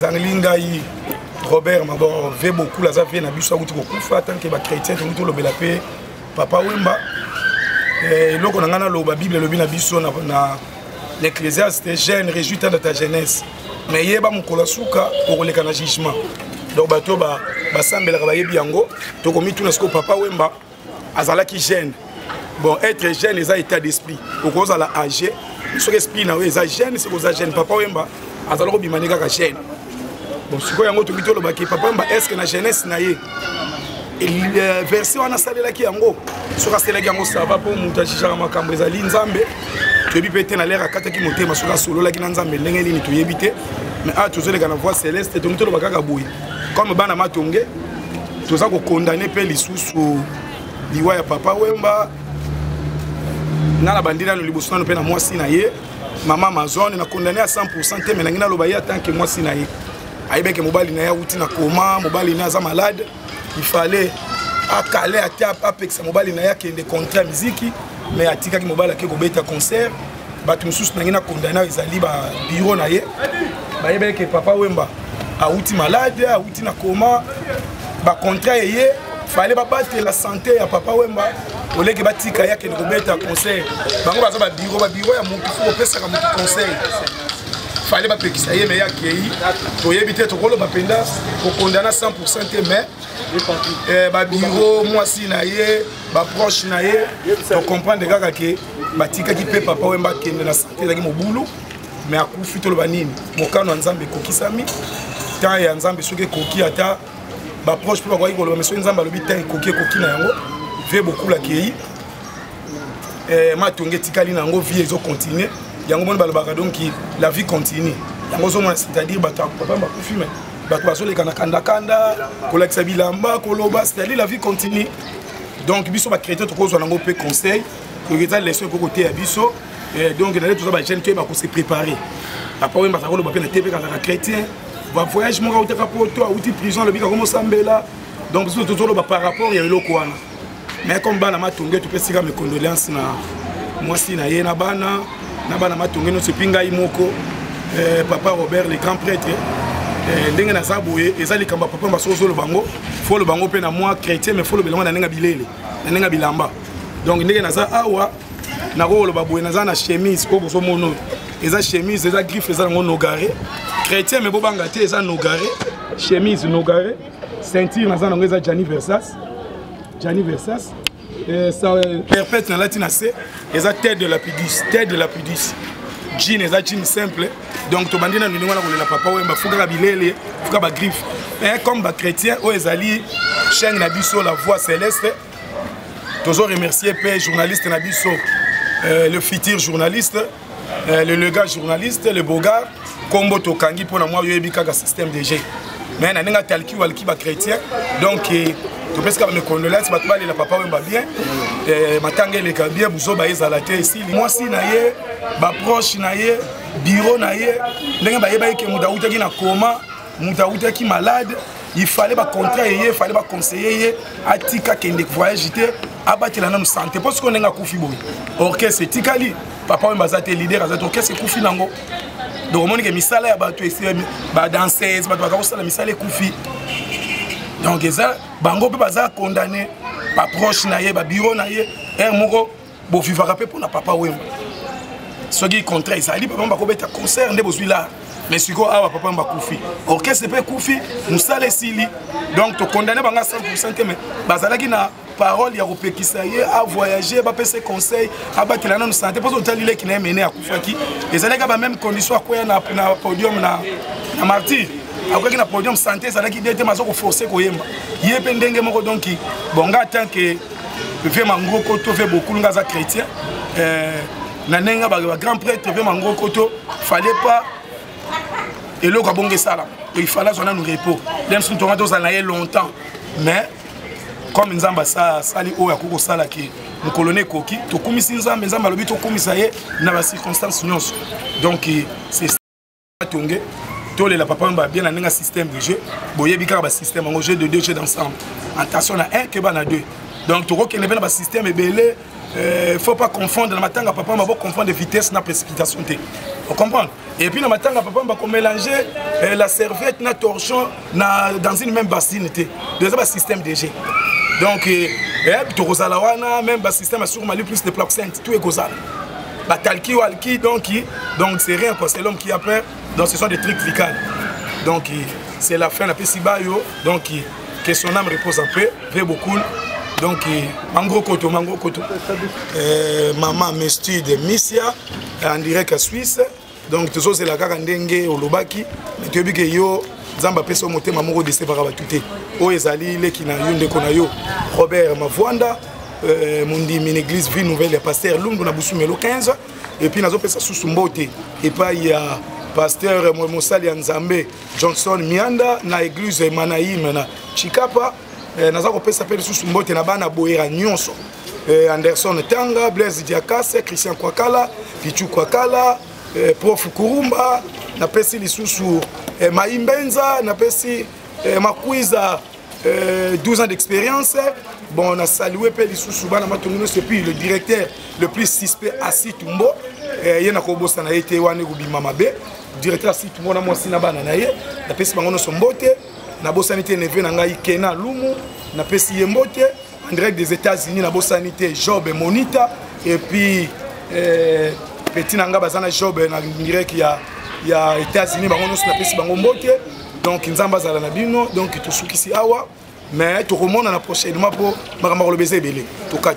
Ezangeli ngai Robert Mabor ve beaucoup aza vie na biso akuti kokufa tant que ba chrétien tolingi tolobela mpe papa Wemba. Eloko na ngai naloba, Bible elobi na biso na l'Ecclésiaste: jeune, réjouis-toi de ta jeunesse, mais yeba mokolo ya suka okoleka na jugement. Donc bato basambelaka bayebi yango. Tokomituna sikoyo, papa Wemba azalaki jeune. Bon, être jeune eza état d'esprit. Okozala âgé, soki esprit na yo eza jeune, soki oza jeune. Papa Wemba azala kobima ne kaka jeune. Bon, sikoyo yango toki tolobaki, papa Wemba, est ce que na jeunesse na ye verset wana asalelaki yango? Soki asalelaki yango, ça va, mpo moto ajugeaka makambo ezali Nzambe. Toyebi mpe te na lere akataki motema, soki asololaki na Nzambe ndenge nini, toyebi te. Mais awa tozoleka na Voix Céleste, tongi toloba kaka boye, comme bana Matonge, toza kocondamner mpe lisusu liwa ya papa Wemba. Nga na bandi nano liboso nano mpe na mwasi na ye, mama Amazone. Na condamné à 100 te, mais nangi naloba, ye atanke mwasi na ye ayebeke mobali na ye awuti na koma, mobali na ye aza malade, il fallait akale ate apekisa mobali na ye akende contrat ya miziki, mais atikaki mobali ake kobeta concert. Bato mosusu nangi na condamner ezali babureau na ye. Bayebaki ke papa Wemba awuti malade, awuti na koma, bacontrat eye, fallait babatela santé ya papa Wemba oleke batika ye akende kobeta concert. Bango baza babureau, babureau ya motu, fo kopesaka motu conseil. Fallait bapekisa ye, mais ye akei. Toyebi te, tokoloba mpenza kocondamner 100 te, mais babureau, mwasi na ye, baproche na ye, tocomprendre kaka ke batikaki mpe papa Wemba akende na santé ezalaki mobulu, mais akufi. Toloba nini? Mokano ya Nzambe ekokisami. Temps ya Nzambe soki ekoki, ata baproche mpe bakoki koloba, mais soki Nzambe alobi temps ekoki, ekoki na yango. Vie bokula akei, Matonge etikali na yango, vie ezocontinue. Yango moni balobaka, donc la vie continue. Yango ozomona, c'est-à-dire bato, papa bakufi, mais bato bazoleka na kandakanda, kolakisa bilamba, koloba, c'est-à-dire la vie continue. Donc biso bachrétien tokozwa nango mpe conseil, eza leçon ekoki koteya biso. Donc na nde toza bajeune, toyeba kose préparer. Papa Wemba azalaka koloba mpe na te mpe kazalaka chrétien, bavoyage moko autaka poto, auti prison, alobi kako mosambela. Donc biso tozoloba par rapport ya eloko wana. Mais comme bana Matonge, topesika mes condoléances na mwasi na ye, na bana Matonge nyonso. Et puis ngai moko, papa Robert le grand prêtre, ndenge naza boye, eza likambo ya papa. Baso ozoloba yango, fo oloba yango mpe na mwa chrétien, mais fo olobela yango na ndenge ya bilele, na ndenge ya bilamba. Donc ndenge naza awa, nakoloba boye, naza na chemise oyo bozomona oyo, eza chemise, eza griffe, eza nango Nogaré. Chrétien, mais bobanga te, eza Nogaré, chemise Nogaré. Ceinture naza nango eza Gianni Versace, Gianni Versace. Perpète nalati na se eza tête de lapidus, tête de lapidus. Jean eza jean simple. Donc tobandi nanu ndenge wana kolela papa Wemba, fukaka bilele, fuka bagriffe. Mais comme bachrétien, oyo ezali chaîne na biso La Voix Céleste, tozo remercier mpe journaliste na biso, le futur journaliste, le gars journaliste, le bogar kombo tokangi mpona mwa yoyebi kaka système de jeu. Mais na ndenge ataliki waliki bachrétien, donc topesika bames condoléances. Bato balela papa Wemba bien, matanga eleka bien, buzoba ezala te, esili. Mwasi na ye, baproche na ye, bureau na ye, ndenge bayebaki ke moto awutaki na koma, moto awutaki malade, il fallait bacontrat eye, fallait baconseiller ye atika kende voyage te, abatela nanu santé. Mpo sikoyo ndenge akufi boye, orchestre etikali, papa Wemba aza te, leader aza te, orchestre ekufi nango. Donc omoni ke misala ya bato, badanseuse, bato baza kosala misala ekufi. Donc eza bango mpe baza condamné, baproche na ye, babureau na ye. Heure moko bovivaka mpe mpona papa Wemba, soki contrat ezali, papa bakobeta concert nde bozwi lar. Mais sikoyo awa papa bakufi, orchestre mpe ekufi, mosala esili. Donc tocondamner bango 100 te, mais bazalaki na parole ya kopekisa ye avoyage, bapesa conseil abatela nanu santé. Mposo otali leki na ye mene akufaki, ezalaki bameme condition, akwea na podium na Martyr, akwaki na podium, santé ezalaki bien te, maza koforce koyemba ye mpe ndenge moko. Donc bon, nga tant que vieux Mangoko to vieux Bokulu, nga aza chrétien, na ndenge bagrand prêtre vieux Mangoko to, fallait pas eloko abongo esalama. Il fallait azwa nanu repos, nde mosusu tonga tozala na ye longtemps. Mais comme Nzambe asali oyo akoki kosalaki, mokolo na ekoki, tokumisi Nzambe. Nzambe alobi tokumisa ye na bacirconstance nyonso. Donc c'est Tonge, tolela papa Wemba bien na ndenge ya système de jeu. Boyebi kaka basystème yango, jeu de deux, jeu d'ensemble, attention na 1 keba na 2. Donc tokokende mpe na basystème ebele. Faut pas confondre na matanga papa wemba, boconfondre vitesse na précipitation te, ocomprendre. Et puis na matanga papa wemba, komélanger la serviette na torchon na dans une même bassine te. Eza basystème DG. Donc tokozala wana, même basystème asurmali plus de plaxente, tout ekozala batalki walki. Donc c'est rien quoi, c'est l'homme qui a peur. Donc ce sont des trucs vocales. Donc c'est la fin, napesi bayo. Donc que son âme repose en paix. Ve beaucoup. Donc mangro koto, mangro koto, mama Mestide Misia en direct à Suisse. Donc tozozela kaka ndenge olobaki, mais toyebi ke yo, Nzambe apesi yo motema moko decevaka bato te. Oyo ezali leki na yo, ndeko na yo Robert Mavwanda, mondimi na église Vie Nouvelle ya pasteur Lundu na Busumelo 15. Et puis nazopesa susu mbote epai ya pasteur, mosali ya Nzambe Johnson Mianda na église Manaim na Chikapa. Naza kopesa mpe lisusu mbote na bana Boyera nyonso, Anderson Tanga, Blaise Diakase, Christian Kwakala, Pichu Kwakala, prof Kurumba. Napesi lisusu Maimbenza, napesi Makwiza, 12 ans d'expérience. Bon, na salué mpe lisusu bana Matongo nyonso, et puis le directeur le plus suspect, Asi Tumbo, ye na kobosana ye te, wana ekobima mabe. Directeur Asi Tumbo na mwasi na bana na ye, napesi bango nyonso mbote. Nabosani te neveu na ngai Kena Lumu, napesi ye mbote en direct des États-Unis. Nabosani te Job Monita et puis petit na ngai baza na Job na direct ya États-Unis. Bango nyonso napesi bango mbote. Donc Nzambe azala na bino. Donc tosukisi awa, mais tokomonana prochainement mpo makambo akoloba eza ebele. Tokati.